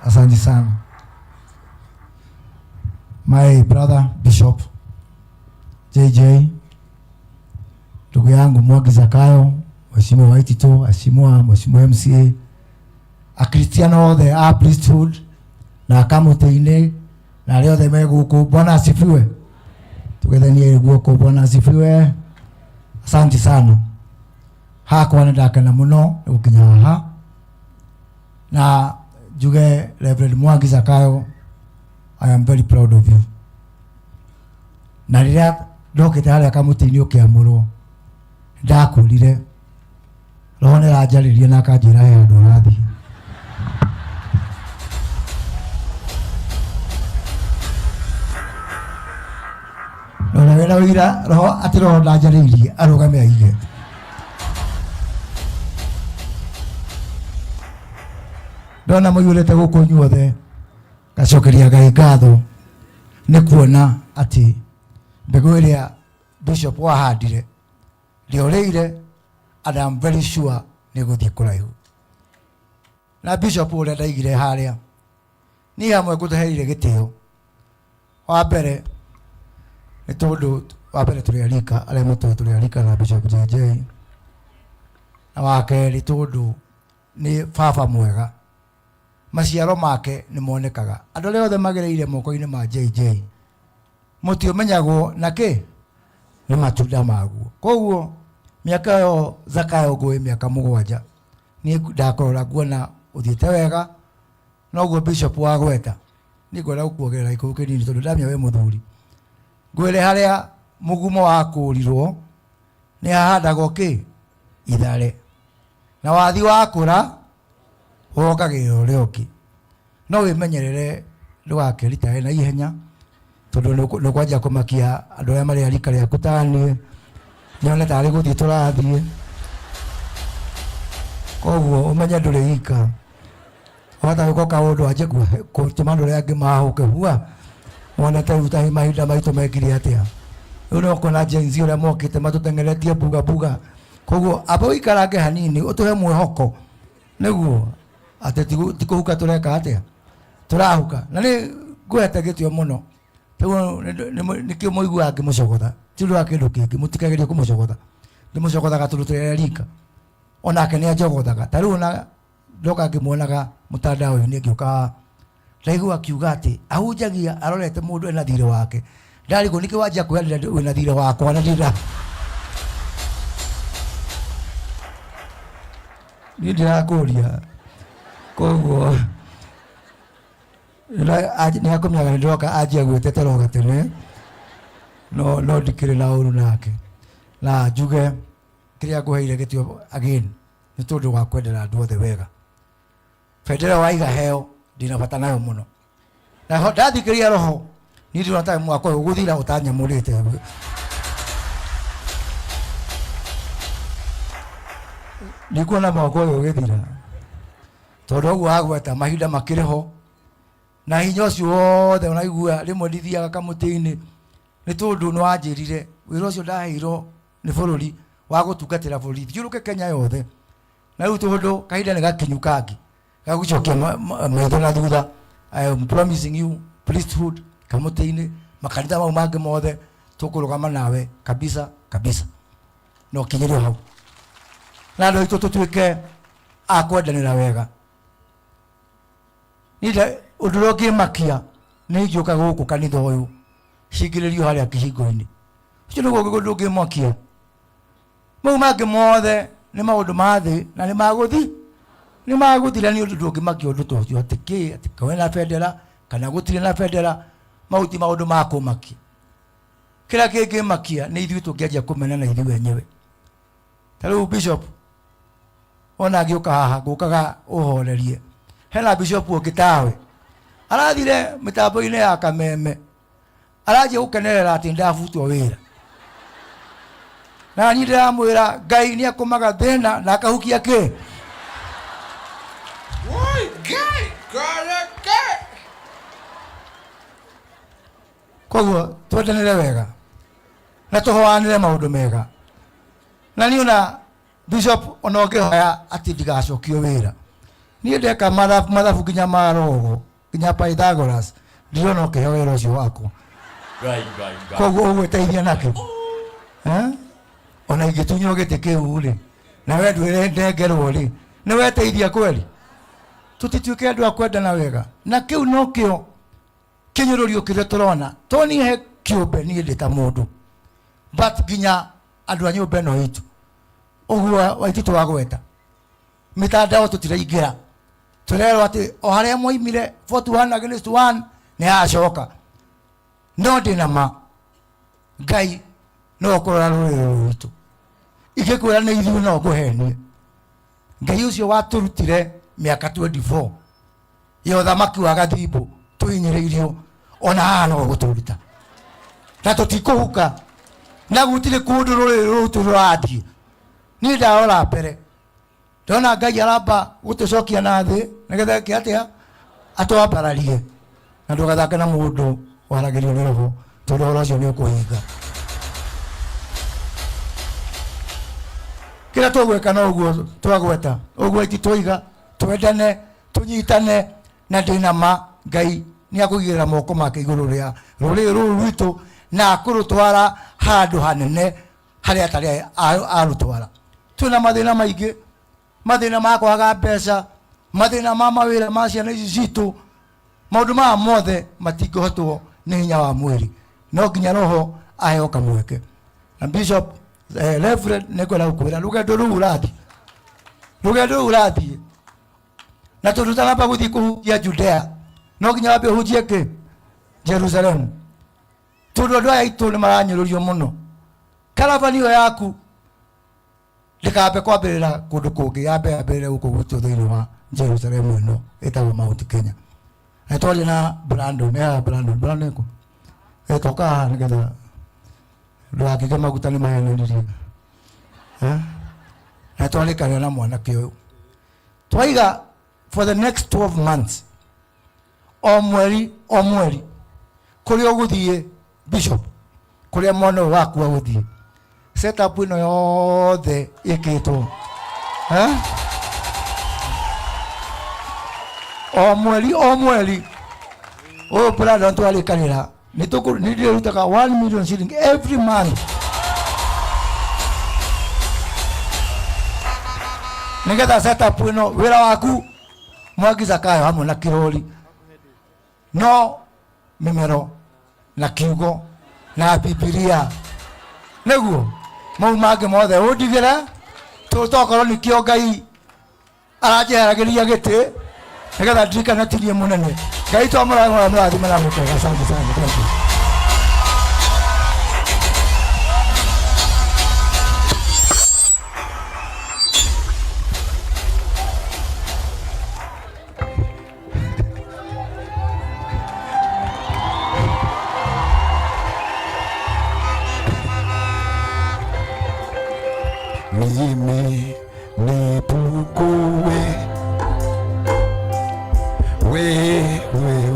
Asante sana. My brother Bishop JJ, ndugu yangu Mwangi Zakayo, Mheshimiwa Waitito, Mheshimiwa Mheshimiwa MCA, Akristiano othe a priesthood na akamũtĩ-inĩ na arĩa othe me gũkũ, Bwana asifiwe. Tugethanie guoko, Bwana asifiwe. Asante sana. Hakwa nĩ ndakena mũno nĩ gũkinya haha na njuge Reverend Mwangi Zakayo, I am very proud of you. Na rĩrĩa ndokĩte harĩa kamũtĩ-inĩ ũkĩamũrwo, ndakwĩrire roho nĩ aranjarĩria na akanjĩra he handũ ũrathiĩ. Na ũrĩa wĩna ũira roho atĩ roho ndanjarĩirie arũgame aige. Ndona mũiyũrĩte gũkũ inyuothe ngacokeria Ngai ngatho nĩ kuona atĩ mbegũ ĩrĩa Bishop wahandire ndĩorĩire and I'm very sure nĩ gũthiĩ kũraihu. Na Bishop ũrĩa ndaigire harĩa niĩ hamwe ngũtũheire gĩtĩo wa mbere nĩ tondũ wa mbere tũrĩ arika arĩa matũĩ tũrĩ arika na Bishop JJ, na wa kerĩ tondũ nĩ baba mwega, maciaro make nĩ monekaga. Andũ arĩa othe magereire moko-inĩ ma JJ mũtĩ ũmenyagwo na kĩ nĩ matunda maguo. Koguo mĩaka ĩyo Zakayo ngũĩ mĩaka 7 niĩ ndakũrora nguona ũthiĩte wega, noguo Bishop wagweta niĩ ngwenda gũkuongerera gĩkũyũ kĩnini tondũ ndamenya wĩ mũthuri. Ngwĩre harĩa mũgumo wakũrirwo nĩ hahandagwo kĩ ithare, na wathi wakũra wongagĩrĩra ũrĩa ũngĩ. No wĩmenyerere ndũgakĩritae na ihenya tondũ nĩ ũkwanjia kũmakia andũ arĩa marĩ a rika rĩaku ta niĩ, nyone tarĩ gũthiĩ tũrathiĩ. Koguo ũmenye ndũrĩ ika, wahota gwĩka kaũndũ wanjie gũtũma andũ arĩa angĩ mahũke hua, wone ta rĩu ta mahinda maitũ mekire atĩa. Rĩu no ũkona Gen Z ũrĩa mokĩte matũteng'eretie mbuga mbuga. Koguo amba ũikarange hanini ũtũhe mwĩhoko nĩguo atĩ ti kũhuka tũreka atĩa, tũrahuka. Na nĩ ngũhete gĩtĩo mũno rĩu nĩkĩo mũiguaga ngĩmũcogotha, ti ũndũ wa kĩndũ kĩngĩ, mũtikagerie kũmũcogotha. Ndĩmũcogothaga tondũ tũrĩ rika, onake nĩ anjogothaga. Ta rĩu ona ndoka ngĩmuonaga mũtandao-inĩ ngĩũka haha, ndaigua akiuga atĩ ahunjagia arorete mũndũ ena thirĩ wake. Ndarigwo nĩkĩ wanjia kwĩyarĩria wĩna thirĩ wakwa na ndira niĩ ndirakũria. Koguo nĩ akũmenyaga nĩ ndoka anjia gwĩtetera o gatene, no no ndikĩrĩ na ũru nake. Na njuge kĩrĩa ngũheire gĩtĩo again nĩ tondũ wa kwendera andũ othe wega. Bendera waiga heo ndina bata nayo mũno. Na ho ndathikĩria roho niĩ ndĩrona ta mwaka ũyũ ũgũthira ũtanyamũrĩte. Ndikuona mwaka ũyũ ũgĩthira tondũ ũguo wagweta mahinda makĩrĩ ho na hinya ũcio wothe ũraigua rĩmwe ndithiaga kamũtĩ-inĩ nĩ tondũ nĩ wanjĩrire wĩra ũcio ndaheirwo nĩ bũrũri wa gũtungatĩra bũrũri thiũrũke Kenya yothe, na rĩu tondũ kahinda nĩ gakinyu kangĩ ga gũcokia maitho na thutha, I am promising you priesthood kamũtĩ-inĩ, makanitha mau mangĩ mothe tũkũrũgama nawe kabisa kabisa, na ũkinyĩrio hau na andũ aitũ tũtuĩke a kwendanĩra wega. Niĩ ũndũ ũrĩa ũngĩmakia nĩ ingĩũka gũkũ kanitha ũyũ cingĩrĩrio harĩa kĩhingo-inĩ, ũcio nĩguo ũndũ ũngĩmakia. Mau mangĩ mothe nĩ maũndũ ma thĩ na nĩ magũthi nĩ magũthira. Nĩ ũndũ ndũngĩmakia ũndũ ta ũcio atĩ kĩ atĩ kwĩ na bendera kana gũtirĩ na bendera, mau ti maũndũ ma kũmakia. Kĩrĩa kĩngĩmakia nĩ ithuĩ tũngĩanjia kũmenana ithuĩ enyewe. Ta rĩu Bishop ona ngĩũka haha ngũkaga ũhorerie, hena Bishop ũngĩ tawe arathire mĩtambo-inĩ ya kameme aranjia gũkenerera atĩ ndabutwo wĩra, na niĩ ndĩramwĩra Ngai nĩ akũmaga thĩna na akahukia kĩ. Woi, Ngai, kareke. Koguo twendanĩre wega na tũhoanĩre maũndũ mega. Na niĩ ona Bishop ona ũngĩhoya atĩ ndigacokio wĩra, Niĩ ndeka mathabu mathabu nginya ma roho nginya Pythagoras ndirona ũkĩheo wĩra ũcio wakwa. Ngai, Ngai, Ngai. Koguo ũgwĩteithia nakĩ? Eh? Ona ingĩtunywo gĩtĩ kĩu rĩ, na we ndwĩre ndengerwo rĩ, nĩ weteithia kweli? Tũtituĩke andũ a kwendana wega. Na kĩu nokĩo kĩnyũrũrio kĩrĩa tũrona. To niĩ he kĩũmbe niĩ ndĩ ta mũndũ, but nginya andũ a nyũmba ĩno itũ ũguo Waititũ wagweta mitandao tũtiraingĩra, tũrerwo atĩ o harĩa mwaimire 41 against 1 nĩ yacoka. No ndĩ na ma Ngai no ũkũrora rũrĩrĩ rũrũ rwitũ. Ingĩkwĩra nĩ ithuĩ no ngũhenie. Ngai ũcio watũrutire mĩaka 24 ya ũthamaki wa Gathimbu tũhinyĩrĩirio, ona haha no gũtũruta na tũtikũhuka, na gũtirĩ kũndũ rũrĩrĩ rũrũ rũrathiĩ. Niĩ ndarora mbere ndona Ngai aramba gũtũcokia na thĩ nĩgetha eke atĩa, atwambararie. Na ndũgathake na mũndũ waragĩrio nĩ roho, tondũ ũhoro ũcio nĩ ũkũhinga. Kĩrĩa tũgwĩka no ũguo twagweta ũguo, iti twoiga twendane, tũnyitane, na ndĩna ma Ngai nĩ akũigĩrĩra moko make igũrũ rĩa rũrĩrĩ rũrũ rwitũ na akũrũtwara handũ hanene harĩa atarĩ arũtwara. Twĩna mathĩna maingĩ, mathĩna ma kwaga mbeca, mathĩna ma mawĩra ma ciana ici citũ. Maũndũ maya mothe matingĩhotwo nĩ hinya wa mwĩrĩ, no nginya roho aheo kamweke. Na Bishop, Reverend, nĩ ngwenda gũkwĩra rũgendo rũu ũrathiĩ, rũgendo rũu ũrathiĩ na tondũ ũtanamba gũthiĩ kũhunjia Judea no nginya wambe ũhunjie kĩ Jerusalemu, tondũ andũ aya aitũ nĩ maranyũrũrio mũno. Karavani ĩyo yaku ndĩkambe kwambĩrĩra kũndũ kũngĩ, yambe yambĩrĩre gũkũ gwitũ thĩinĩ wa Jerusalemu ĩno ĩtagwo Mount Kenya. Na twaria na Brandon, haha Brandon, Brandon ĩkũ? Toka haha nĩgetha ndũgakĩge maguta nĩ mahenanirie. Na twarĩkanĩra na mwanake ũyũ twaiga for the next 12 months, o mweri o mweri, kũrĩa ũgũthiĩ Bishop, kũrĩa mwana ũyũ waku agũthiĩ, setup ĩno yothe ĩkĩtwo. O mweri o mweri ũyũ Brandon twarĩkanĩra nĩ ndĩrutaga 1 million shilling every month nĩgetha setup ĩno wĩra waku Mwangi Zakayo hamwe na Kirori no mĩmero na kiugo na Bibilia nĩguo mau mangĩ mothe ũndigĩre, tokorwo nĩkĩo Ngai aranjeheragĩria gĩtĩ nĩgetha ndirikane ti niĩ mũnene. Ngai twamũrathime na mwĩkega. Asante sana, thank you. Mimi nipungue, wewe.